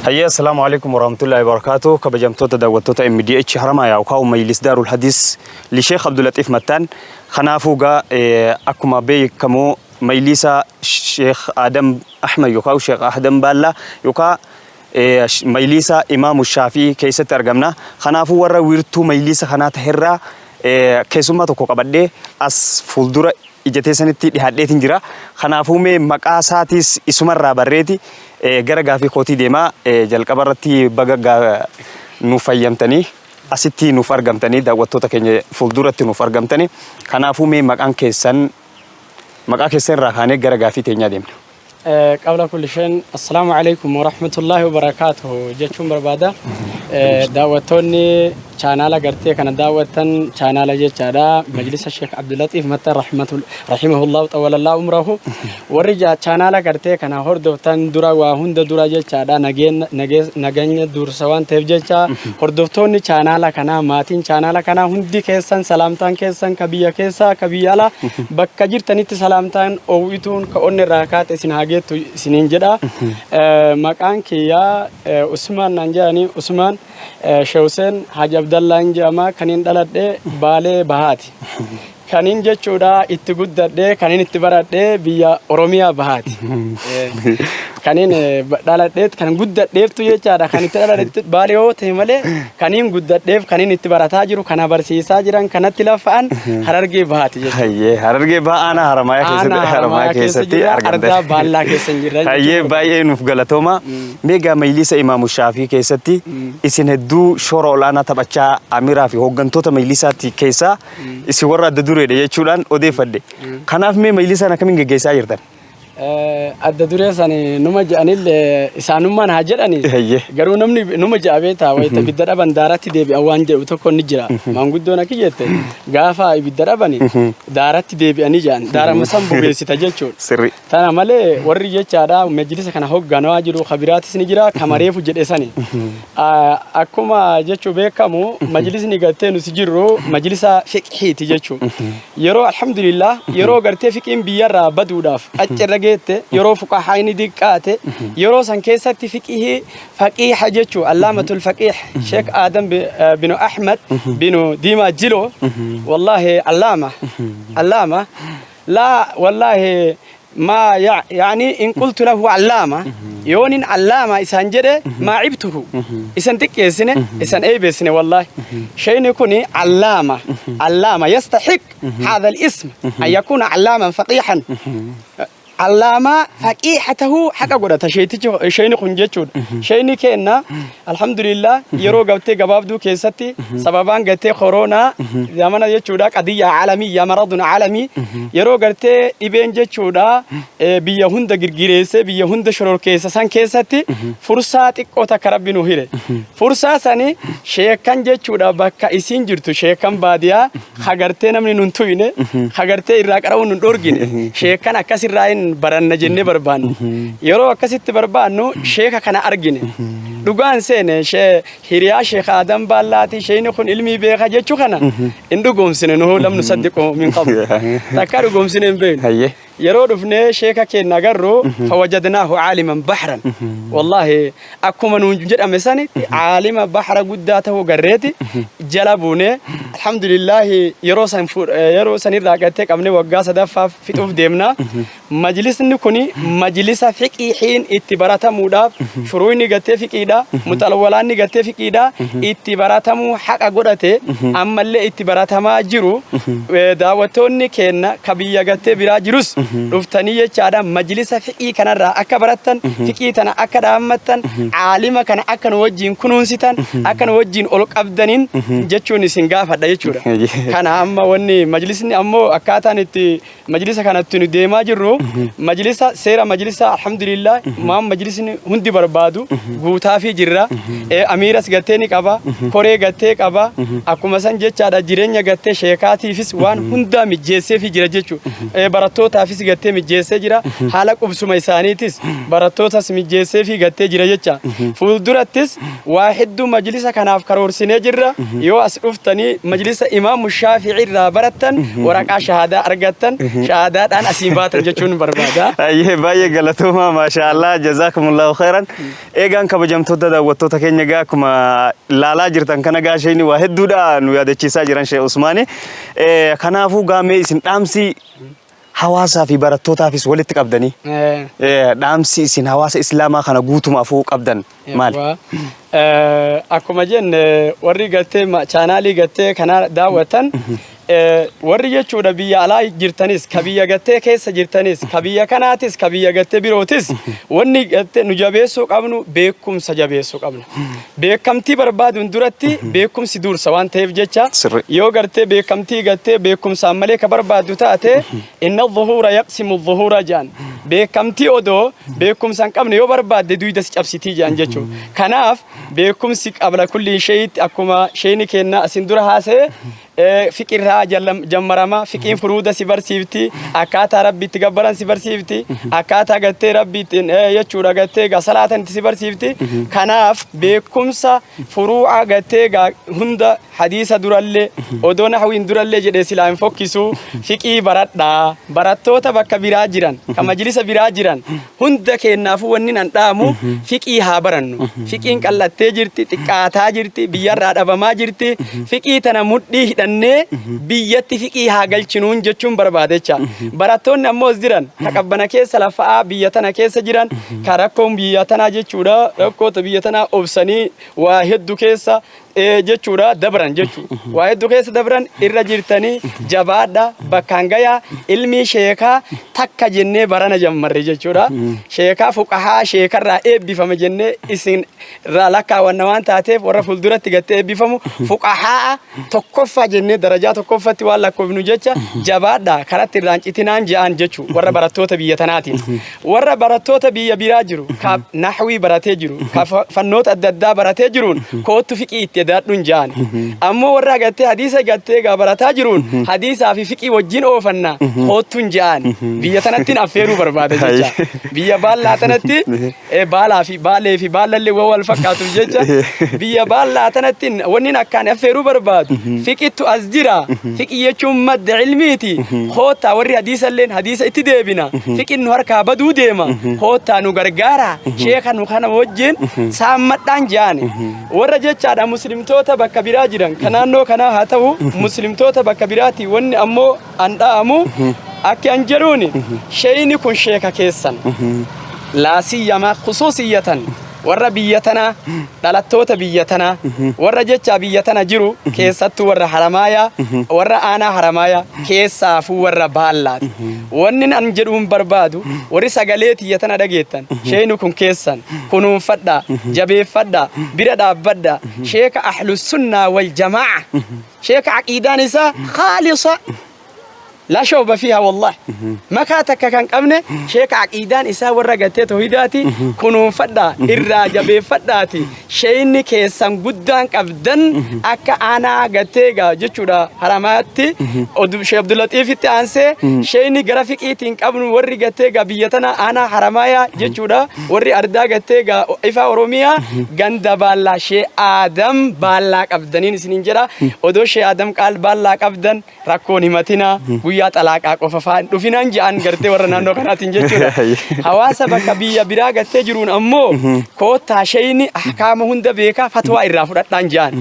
Hayyee, assalaamu alaikum warahmatullahi wabarakatuh. Kabajamtoota daawwattoota MDH Haramayaa yookaan Majlis Daarul Hadiis li Sheekh Abdulaxiif Mattaan. Kanaafuu gaa akkuma beekamu Majlisa Sheekh Adam Ahmad yookaan Sheekh Adam Baallaa yookaan Majlisa Imaamu Shaafii keessatti argamna. Kanaafuu warra wiirtuu majlisa kanaa taherraa keessummaa tokko qabadhee as fuuldura ija teessanitti dhihaadheetiin jira. Kanaafuu mee maqaa isaatiis isumarraa barreeti gara gaafii kootii deemaa. Jalqaba irratti baga nuuf fayyamtanii asitti nuuf argamtanii, daawwattoota keenya fuulduratti nuuf argamtanii. Kanaafuu mee maqaan keessan, maqaa keessan irraa kaanee gara gaafii teenyaa deemna. Qabla kulli shay'in, assalaamu alaikum warahmatullaahi wabarakaatuhu jechuun barbaada. Daawwattoonni chaanaala gartee kana daawwattan, chaanaala jechaadha Majlisa Sheekh Abdulatiif Matta rahimahullahu xawwalallah umrahu, warri chaanaala gartee kana hordoftan, dura waa hunda dura jechaadha nageenya dursa waan ta'eef jecha, hordoftoonni chaanaala kanaa, maatiin chaanaala kanaa hundi keessan, salaamtaan keessan ka biyya keessaa ka biyya alaa bakka jirtanitti salaamtaan oowwituun ka onni irraa kaate isin haa geettu isiniin jedha. Maqaan kiyyaa Usmaan naan jedhanii, Usmaan Sheekh Hussein Haji Abdallaan jedhama. Kaniin dhaladhe Baalee Bahaati. Kaniin jechuudha itti guddadhe, kaniin itti baradhe biyya Oromiyaa Bahaati. Kaniin dhaladheet kan guddadheeftu jechaadha. Kan itti dhaladhe Baalee yoo ta'e malee, kaniin guddadheef, kaniin itti barataa jiru, kana barsiisaa jiran, kanatti lafa'an Harargee Bahaati jechuudha. Hayyee, Harargee Bahaa aanaa Haramayaa keessatti Aanaa Haramayaa keessatti jira, argamtan. Ardaa Baallaa keessa hin jirra. Hayyee, baay'ee nuuf galatooma. Mee gaa majlisa Imaamu Shaafii keessatti isin hedduu shoora olaanaa taphachaa, amiraa fi hooggantoota majlisaatti keessaa isin warra adda dureedha jechuudhaan odeeffadhe. Kanaaf mee majlisaan akkamiin geggeessaa jirtan? Adda duree san numa jedhanillee isaanummaan haa jedhani. Garuu namni numa jedha beektaa, wayita ibidda dhaban daaratti deebi'an waan jedhu tokko ni jira. Maanguddoon akki jette, gaafa ibidda dhabani daaratti deebi'anii jedhan, daarama san bobeessita jechuudha. Tana malee warri jechaadha majlisa kana hoogganaa jiru kabiraatis ni jira, kamareefu jedhe sani. Akkuma jechuu beekamu, majlisni gartee nuti jirru majlisa fiqhiiti jechuu. Yeroo alhamdulillah yeroo gartee fiqiin biyyarraa baduudhaaf qaccirra geette, yeroo fuqahaayni diqqaate, yeroo san keessatti fiqihii faqiiha jechuu allaamatul faqiih Sheek Adam binu Ahmad binu Diimaa Jiloo, wallahi allaama allaama laa wallahi ما يعني إن قلت له علامة يونين علامة إسان جده ما عبته، إسان تكيسنه إسان أيبسنه. والله شيء يكون علامة علامة يستحق هذا الاسم أن يكون علاما فقيحا، علامة فقيحته حق godhata sheetichi shayni kun jechuudha. Shayni kenna alhamdulillah yeroo gartee gabaabduu keessatti sababaan gartee koronaa zamana jechuudha, qadiyya caalamiyya maradun caalamii, yeroo gartee dhibeen jechuudha biyya hunda girgireessee biyya hunda shororkeessa san keessatti fursaa xiqqoo takka Rabbi nu hire. Fursaa sani sheekan jechuudha bakka isiin jirtu, sheekan baadiyaa hagartee namni nun tuyne, hagartee irraa qara'uu nun dhorgine, sheekan akkasirraa hin baranna jennee barbaanne. Yeroo akkasitti barbaannu sheeka kana argine. Dhugaan seene hiriyaa Sheeka Adam Baallaati, sheeyni kun ilmii beeka jechuu kana hin dhugoomsine, nuhu lam nusaddiqu min qablu. Takka dhugoomsine hin beeknu. Yeroo dhufnee sheeka keenya agarru, fawajadnaahu caaliman baxran, wallaahi akkuma nuun jedhame sanitti caalima baxra guddaa ta'uu garreeti jala buunee, alhamdulillaahi yeroo san yeroo sanirraa gartee qabnee waggaa sadaffaaf fixuuf deemna. Majlisni kuni majlisa fiqihiin itti baratamuudhaaf, shuruuyni gartee fiqiidha, muxalwalaanni gartee fiqiidha itti baratamuu haqa godhate, ammallee itti baratamaa jiru. Daawwattoonni keenya ka biyya gartee biraa jirus dhuftanii jechaadha majlisa fiqii kanarraa akka barattan, fiqii tana akka dhaammattan, caalima kana akka nu wajjin kunuunsitan, akka nu wajjin ol qabdaniin jechuun isin gaafadha jechuudha. Kana amma wanni majlisni ammoo akkaataan itti majlisa kanatti nu deemaa jirru, majlisa seera majlisa alhamdulillah waan majlisni hundi barbaadu guutaafii jirra. Amiiras gartee ni qaba, koree gartee qaba, akkuma san jechaadha jireenya gartee sheekaatiifis waan hundaa mijjeesseefii jira jechuudha. Barattootaafis isaaniitis gattee mijjeessee jira. Haala qubsuma isaaniitis barattootas mijjeessee fi gattee jira jecha. Fuuldurattis waa hedduu majlisa kanaaf karoorsinee jirra. Yoo as dhuftanii majlisa Imaamu Shaafi'ii irraa barattan waraqaa shahaadaa argattan shahaadaadhaan asiin baatan jechuun barbaada. Ayyee baay'ee galatoomaa maashaallah jazaakumullahu khairan. Eegaan kabajamtoota daawwattoota keenya egaa akkuma laalaa jirtan kana gaa isheen waa hedduudha nu yaadachiisaa jiran Sheekh Usmaani. Kanaafuu gaa mee isin dhaamsi hawaasaa fi barattootaafis walitti qabdanii dhaamsi isin hawaasa islaamaa kana guutumaafuu qabdan maali? Akkuma jenne warri gartee chaanaalii gartee kana daawwatan warri jechuudha biyya alaa jirtanis ka biyya gattee keessa jirtanis ka biyya kanaatis ka biyya gattee birootis wanni gattee nu jabeessuu qabnu beekumsa jabeessuu qabna. Beekamtii barbaaduun duratti beekumsi dursa waan ta'eef jecha yoo gartee beekamtii gattee beekumsaan malee ka barbaaddu taate inna dhuhuura yaqsimu dhuhuura jedhan beekamtii odoo beekumsa hin qabne yoo barbaadde duyda si cabsitii jedhan jechuudha. Kanaaf beekumsi qabla kulli sheeyitti akkuma sheeyni keenna asin dura haasa'e fiqirraa jammarama fiqiin furuuda si barsiifti akkaataa rabbi itti gabbaran si barsiifti akkaataa gattee rabbi ittiin jechuudha gattee gaa salaatan itti si barsiifti kanaaf beekumsa furuu'a gattee gaa hunda hadiisa durallee odoo nahwiin durallee jedhee silaa hin fokkisu fiqii baradhaa barattoota bakka biraa jiran ka majlisa biraa jiran Hunda keennaafuu wanni an dhaamu fiqii haa barannu. Fiqiin qal'attee jirti, xiqqaataa jirti, biyyarraa dhabamaa jirti. Fiqii tana mudhii hidhannee biyyatti fiqii haa galchinuun jechuun barbaada jecha. Barattoonni ammoo as jiran ka qabbana keessa lafa'aa biyya tana keessa jiran ka rakkoon biyya tanaa jechuudha rakkoota biyya tanaa obsanii waa heddu keessa jechuudha dabran jechu waa hedduu keessa dabran irra jirtanii jabaadha bakkaan gayaa ilmii sheekaa takka jennee barana jammarre jechuudha sheekaa fuqahaa sheekarraa eebbifame jennee isin irraa lakkaawwanna waan taateef warra fuulduratti gattee eebbifamu fuqahaa tokkoffaa jennee darajaa tokkoffatti waan lakkoofnu jecha jabaadha karatti irraan citinaan je'aan jechu warra barattoota biyya tanaatiin Warra barattoota biyya biraa jiru, ka nahwii baratee jiru, ka fannoota adda addaa baratee jiruun koottu fiqii itti edaadhuun ja'an. Ammoo warra gartee hadiisa gartee gaa barataa jiruun hadiisaa fi fiqii wajjin oofanna koottuun ja'an. Biyya tanattiin affeeruu barbaada jecha. Biyya baallaa tanatti baalaa fi baalee fi baallallee waan wal fakkaatuuf jecha biyya baallaa tanatti wanni akkaan affeeruu barbaadu fiqittu as jira. Fiqii jechuun madda ilmiiti. Koottaa warri hadiisalleen hadiisa itti deebina. Fiqin nu harkaa baduu deema. Koottaa nu gargaara. Sheeka nu kana wajjin saammadhaan jaani. Warra jechaadha muslimtoota bakka biraa jiran ka naannoo kanaa haa ta'u muslimtoota bakka biraati wanni ammoo an dha'amu akki an jedhuuni sheeyni kun sheeka keessan. Laasiyyamaa khusuusiyyatan warra biyya tanaa dhalattoota biyya tanaa warra jechaa biyya tana jiru keessattuu warra haramaayaa warra aanaa haramaayaa keessaafuu warra baallaati. Wanni an jedhuun barbaadu warri sagalee tiyya tana dhageettan sheeyni kun keessan kunuunfadhaa jabeeffadhaa bira dhaabbadhaa sheeka ahlusunnaa wal jamaa'a sheeka aqiidaan isaa khaalisa Laa shawba fiiha wallahi. Makaa takka kan qabne sheeka aqiidaan isaa warra gartee tawhidaati kunuunfadhaa irraa jabeeffadhaati sheeyni keessan guddaan qabdan akka aanaa gartee egaa jechuudha haramaatti odu Sheekh Abdullatiifitti aansee sheeyni gara fiqiitiin qabnu warri gartee egaa biyya tana aanaa haramaayaa jechuudha warri ardaa gartee egaa ifaa Oromiyaa ganda baallaa Shee Aadam baallaa qabdaniin isiniin jedha odoo Shee Aadam qaal baallaa qabdan Rakkoon himatinaa guyyaa xalaaqaa qofa faa hin dhufinaan je'an gartee warra naannoo kanaatiin jechuudha. Hawaasa bakka biyya biraa gartee jiruun ammoo koottaa sheyni ahkaama hunda beekaa fatwaa irraa fudhadhaan je'an.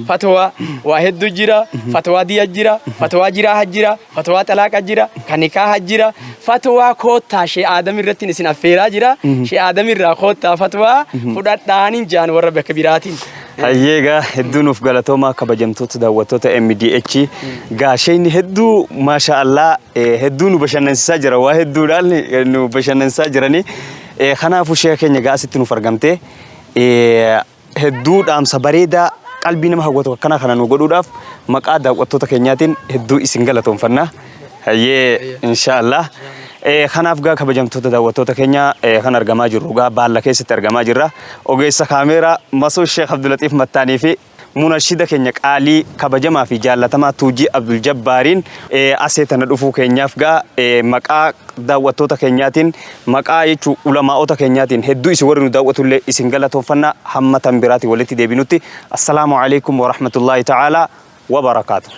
Fatwaa waa hedduu jira, fatwaa diya jira, fatwaa jiraaha jira, fatwaa xalaaqa jira, kan nikaaha jira. Fatwaa koottaa shee Aadam irrattiin isin affeeraa jira. Shee Aadam irraa koottaa fatwaa fudhadhaaniin je'an warra bakka biraatiin. Hayyee egaa hedduu nuuf galatoomaa kabajamtoota daawwattoota MDH. Gaa sheeyni hedduu maasha Allah hedduu nu bashannansiisaa jira waa hedduudhaan nu bashannansiisaa jiranii. Kanaafuu sheeka keenya gaa asitti nuuf argamtee hedduu dhaamsa bareedaa qalbii nama hawwatu akkanaa kana nu godhuudhaaf maqaa daawwattoota keenyaatiin hedduu isin galatoomfanna. Hayyee insha Allah. Kanaaf gaa kabajamtoota daawwattoota keenya kan argamaa jirru gaa baalla keessatti argamaa jirra. Ogeessa kaameeraa Masuu Sheekh Abdulaxiif Mattaanii fi Munashida keenya qaalii kabajamaa fi jaallatamaa Tuujii Abdul Jabbaariin asee tana dhufuu keenyaaf gaa maqaa daawwattoota keenyaatiin maqaa jechuu ulamaa'ota keenyaatiin hedduu isin warri nu daawwatullee isin galatoonfanna hamma tan biraatiin walitti deebinutti assalaamu alaikum warahmatullaahi ta'aalaa wabarakaatu.